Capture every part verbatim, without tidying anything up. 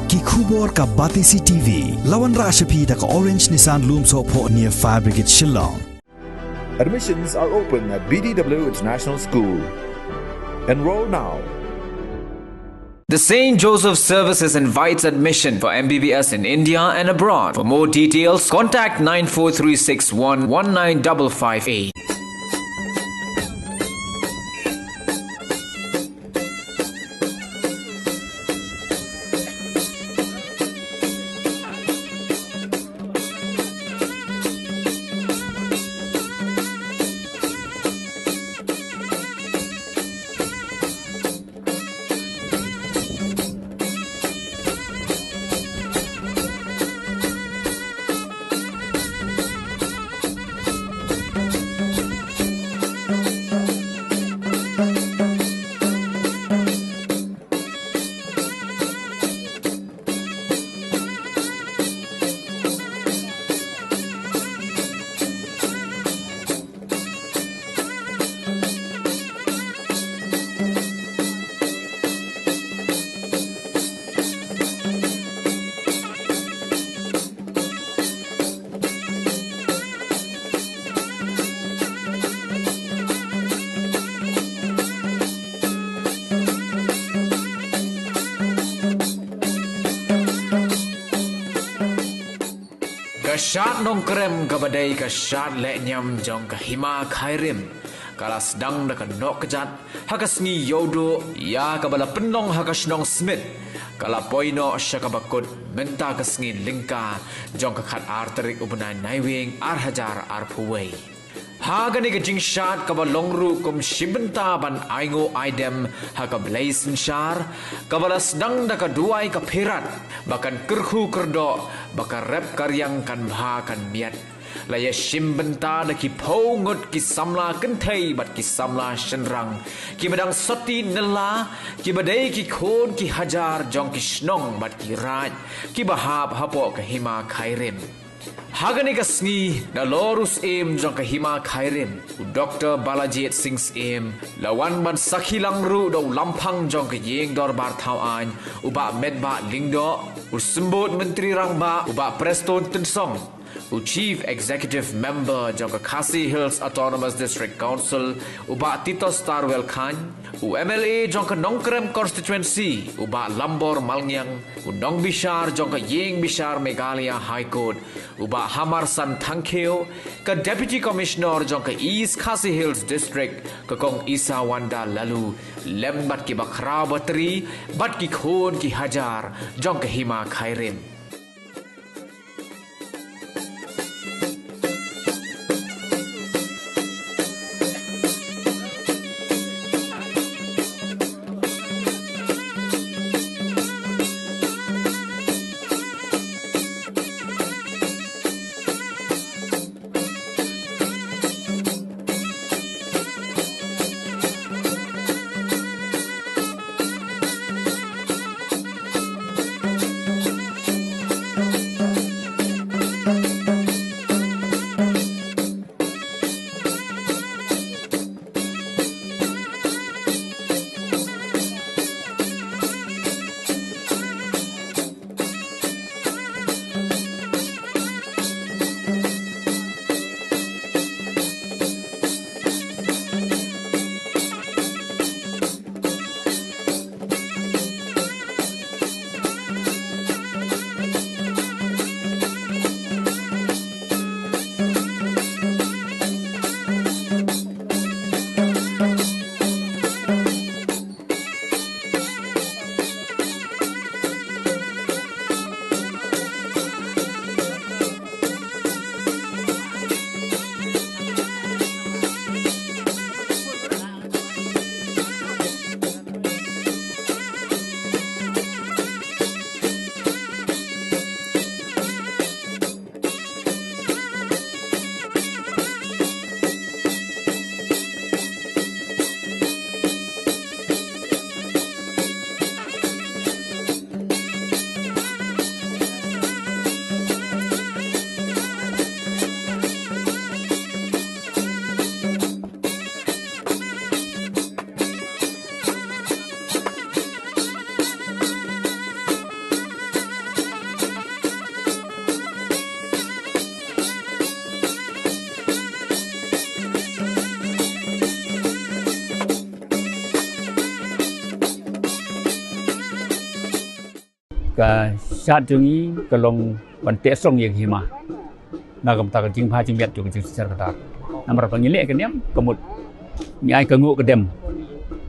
Ki khubor ka Batesi T V. La wanrah sha phi da ka Orange Nissan Lumsohphoh near Fire Brigade Shillong. Admissions are open at B D W International School. Enroll now. The Saint Joseph Services invites admission for M B B S in India and abroad. For more details, contact nine four three six one one nine double five eight. Ka shad Nongkrem kaba dei ka shad lehniam jong ka Hima Khyrim ka la sdang da ka nohkjat ha ka sngi Ïewduh ïa kaba la pynlong ha ka shnong Smit, ka la poi noh sha kaba kut mynta ka sngi Lyngka jong ka khatar tarik u bnai Naiwieng ar hajar arphew wei. Ha kane ka jingshad kaba long ruh kum shi bynta ban ainguh aidem ha ka blei synshar, kaba la sdang da ka duwai ka phirat ba kan kyrkhu kyrdoh, ba ka rep ka riang kan bha kan miat. La ïa shim bynta da ki phew ngut ki samla kynthei bad ki samla shynrang kiba dang sotti nylla, kiba dei ki khun ki hajar jong ki shnong bad ki raid kiba hap hapoh ka Hima Khyrim. Ha kane ka sngi, Nalor u Syiem jong ka Hima Khyrim, u Doktor Balajied Singh Syiem, la wan ban sakhi lang ruh da u Lamphang jong ka Ïing Dorbar Thaw Aiñ, u Bah Metbah Lyngdoh, u Symbud Myntri Rangbah, u Bah Prestone Tynsong, u Chief Executive Member jong ka Khasi Hills Autonomous District Council, u Bah Titos Tarwel Chyne, u M L A jong ka Nongkrem Constituency, u Bah Lambor Malngiang, u Nongbishar jong ka Ïing Bishar Meghalaya High Court, u Bah Hamarsan Thangkhiew, ka Deputy Commissioner jong ka East Khasi Hills District, ka Kong Isawanda Laloo, lem bad kiba khraw batri, bad ki khun ki hajar jong ka Hima Khyrim. Ka shad jong ngi ka long ban teh song ïa ka hima na ka bynta ka jingbha jingmiat jong ka jingsynshar ka dar. Namar ba ngi leh ka niam ka mut ngi ai ka nguh ka dem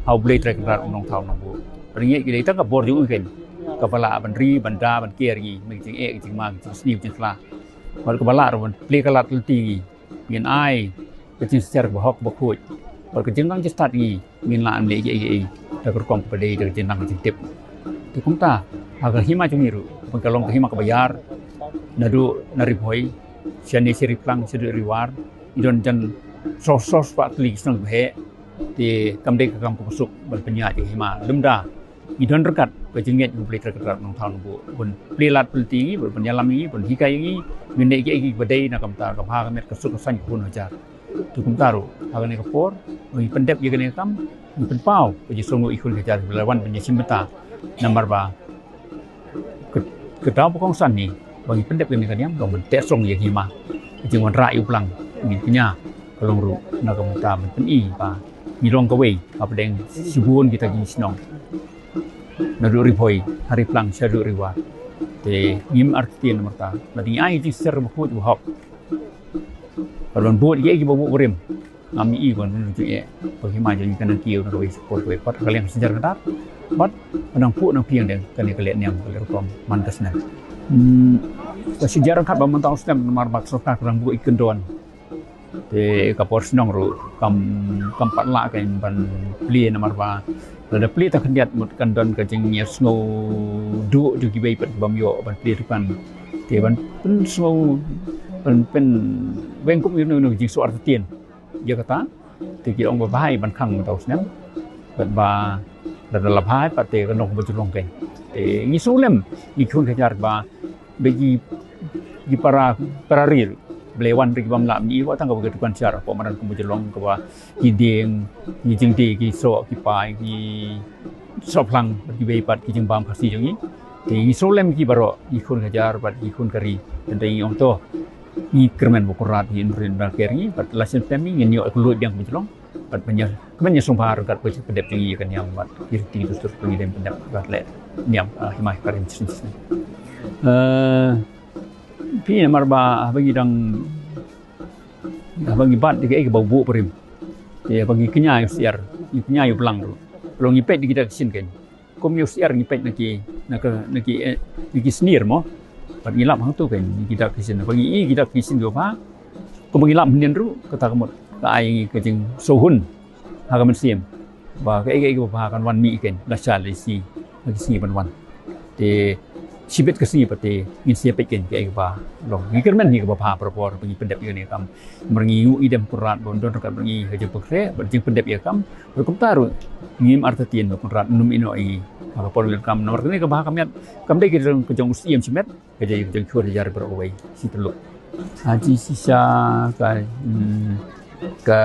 ha U Blei Trai Kynrad U Nongthaw Nongbuh. Ba ngi ïeit ki dei tang ka bor jong u keiñ kaba lah ban ri ban da ban ker ngi, mih ka jingeh ka jingma ka jingsniew jingkhla. Bad kaba lah ruh ban plie ka lad ka lynti ngi, ngin ai ka jingsynshar ba hok ba khuid. Bad ka jingnang jingstad ngi ngin lah ban leh ïa ïa ïa da ka rukom kaba dei da ka jingnang jingtip. Te kumta ha ka hima jong ngi ruh, ban ka long ka hima kaba ïar, naduh na Ri Bhoi shane sha Ri Phlang shaduh Ri War, i don jan saw saw spah tylli ki shnong ba heh. Te kam dei ka kam kaba suk ban pynïaid ïa ka hima lymda ngi don ryngkat ka jingngeit U Blei Trai Kynrad U Nongthaw Nongbuh ban plie lad plie lynti ngi, ban pynïalam ngi, ban hikai ngi, ngin leh ïa ki ba dei na ka bynta ka bha ka miat ka suk ka saiñ ka pun hajar. Te kumta ruh ha kane ka por ba ngi pyndep ïa kane ka kam, ngi pynpaw ka jingsngewnguh ïa ki khun ki hajar ba la wan ban ïashim bynta. Namar ba ka, ka daw ba kongsan ngi ba ngi pyndep kane ka niam ka long ban teh song ïa ka hima. Ka jingwanrah ïa u Plang, ngi kñia ka long ruh na ka bynta ban pyni ba ngi long kawei hapdeng shibun kita ki shnong, naduh Ri Bhoi ha Ri Phlang shaduh Ri War. Te ngim artatien namar ta lada ngi ai jingsynshar ba khuid ba hok, bad ban bud ïa ki ba buh barim, ngam i ban nang jingeh ba ka hima jong ngi kan nang kiew na kawei ka por kawei pat ha ka liang ka synshar ka dar. Bad ban nang phuh nang phieng deng kane ka lehniam ka lehrukom man ka snem. Hmm, ka shi hajar khatwei ba mynta u snem namar ba ka sorkar ka dang buh ïa ki kyndon. Te ka por shnong ruh kam, kam pat lah keiñ ban plie namar ba lada plie tang khyndiat mut kan don ka jingïasngew duh jong kiwei pat ki bym ïoh ban plie dukan. Te ban pynsngew, ban pyn, weng kum ïano ïano ka jingsngew artatien ïa kata. Te ki ong ba bha ban khang mynta u snem. Bad ba lada la bha pat te ka long kaba jyllong keiñ. Te ngi sngew lem ngi khun ka jar ba ba ki, ki para, para ri, ba la wan ri ki bym lah ban ïoh tang kaba ka dukan sha hapoh madan Kumbujylong kaba ki dieng, ki jingdie, ki soh, ki pai, ki sohphlang bad kiwei pat ki jingbam Khasi jong ngi. Te ngi sngew lem ki baroh, ki khun ka jar bad ki khun ka ri. Te ngi ong to ngi kyrmen ba u Kynrad un ri un ker ngi bad la shen tem ngi ngin ïoh ka luid biang Kumbujylong. Bad ban ïa, ban ïasngewbha ruh kat ba ka jingpyndep jong ngi ïa ka niam bad ki riti dustur ba ngi dang pyndep bad leh niam, ah, hima ka rim shisien shisien. Eh, phi namar ba haba ngi dang, haba ngi bat ïa kaei kaba buh barim, ïa haba ngi kñia ïa u syiar, ngi kñia ïa u Plang ruh, long ngi peit ïa ki dak ki shin keiñ. Kum ïa u syiar ngi peit na ki, na ka, na ki, eh, na ki snier mo. Bad ngi lap hangto keiñ ïa ki dak ki shin, haba ngi ïohi ki dak ki shin kiba bha, kumba ngi lap mynnin ruh kata ka mut ka ai ngi ka jingsngewhun ha ka mynsiem ba kaei kaei kaba bha kan wan mih keiñ lashai lashisngi, ha ki sngi ban wan. Te shibit ka sngi pat te ngin sa ïa peit keiñ kaei kaba long. Ngi kyrmen hi kaba bha barabor ba ngi pyndep ïa kane ka kam. Namar ngi ïohi dem u Kynrad ba un don ryngkat bad ngi ha jingpynkhreh bad jingpyndep ïa ka kam. Bad kumta ruh ngim artatien ba u Kynrad un ym ïehnoh ïa ngi ha ka por ngi donkam. Namar kane ka bha ka miat kam dei ka jong, ka jong u Syiem shimet, ka jong, ka jong ki khun ki hajar baroh kawei shi tyllup. Ha, shisha ka, hmm, ka,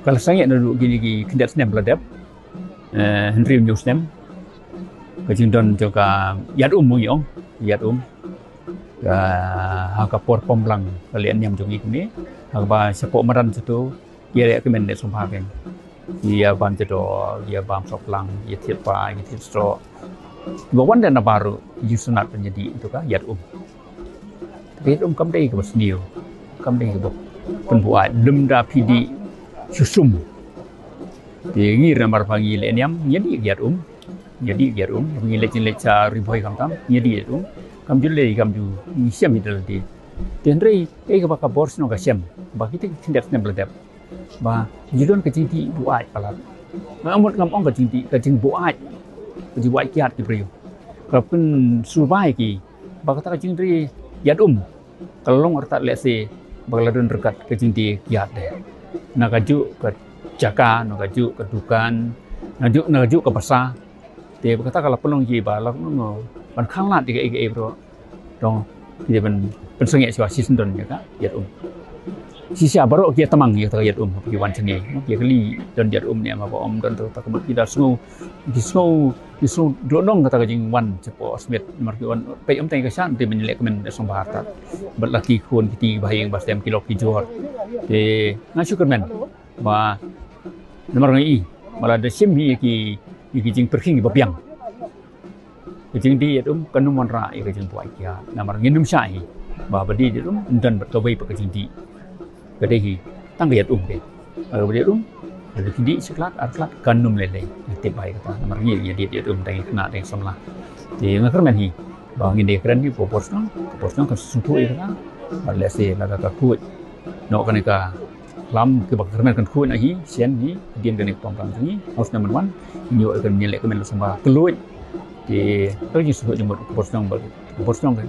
ka la sangeh naduh kine ki khyndiat snem ba la dep. Eh, hynriew hynñiew snem. Ka jingdon jong ka ïaid um, ngi ong ïaid um. Ka, ha ka por Pom Blang ka leh niam jong ngi kumne. Ha kaba shapoh madan shato, ïa leh kmen leh sngewbha keiñ. Ïa bam jador, ïa bam sohphlang, ïa thied pai, ïa thied soh. Ba wan da na baroh, ïa sngewbha ban ïa dih, ïa ka ïaid um. Ka ïaid um kam dei kaba sniew, kam dei kaba pynbuaid, lymda phi dih sha sum. Te ngi namar ba ngi leh niam, ngi dih ka ïaid um, ngi dih ka ïaid um, ngi leit, ngi leit sha Ri Bhoi khamtam, ngi dih ïaid um, kam ju lei, kam ju, ngi shem hi da lade. Te hynrei, eh, kaba ka bor shnong ka shem, ba kita ki khyndiat snem ba la dep. Ba, ju don ka jingdih buaid palat. Ngam mut ngam ong ka jingdih, ka jingbuaid. Ka jingbuaid kiad ki briew. Ka pynsubai ki. Ba kata ka jingdih ïaid um. Ka long artat lehse. Ba ka la don ryngkat ka jingdih kiad de. Na kajuh ka jaka, na kajuh ka dukan, na kajuh, na kajuh ka basa. Te ba kata ka la pynlong ki ba la, ban khang lad ïa kaei kaei baroh. Dang, ki dei ban pynsangeh shuwa shisyndon ïa ka ïaid um. Shisha baroh ki ïa tymmen ïa kata ka ïaid um, ki wan sha ngi, ki ïa kylli don ïaid um ne em, haba ym don, te kata ka mut ki da sngew, ki sngew, ki sngew dohnud kata ka jingwan shapoh Smit, namar ki wan peit um tang ïa ka shan, te ban leh kmen da sngewbha artat. Bad la ki khun ki ti ba ha ïing ba stem ki lok ki jor. Te nga shu kyrmen ba namar nga i, ba lada shim hi ïa ki, ïa ki jingpyrkhing kiba biang. Ka jingdih ïaid um kan ym wanrah ïa ka jingbuaid kiad. Namar ngin ym shah hi ba ba dih ïaid um, ym don bad kawei pat ka jingdih. Ka dei hi tang ka ïaid um keiñ. Ba dih ïaid um, ba dih shakhmat ar khlad kan ym lei lei. Nga tip ba ïa kata namar ngi ïa dih ïaid um dang ïa khynnah dang ïa samla. Te nga kyrmen hi ba ngin dei kren hi ka por shnong, ka por shnong kan sngewthuh ïa kata. Bad lehse lada ka khuid noh kane ka lam kiba kyrmen kan khuid na hi shen hi, hadien kane ka program jong ngi, haus na mynwan ngi ïoh kan ïaleh kmen la sngewbha ka luid. Te ka jingsngewthuh jingmut ka por shnong ba ka por shnong kan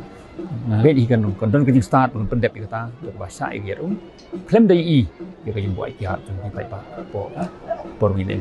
ngeit hi kan kan don ka jingstad ban pyndep ïa kata, ïa kaba shah ïa ka ïaid um. Khlem da ïohi ïa ka jingbuaid kiad jong ki paidbah hapoh por ngi ne.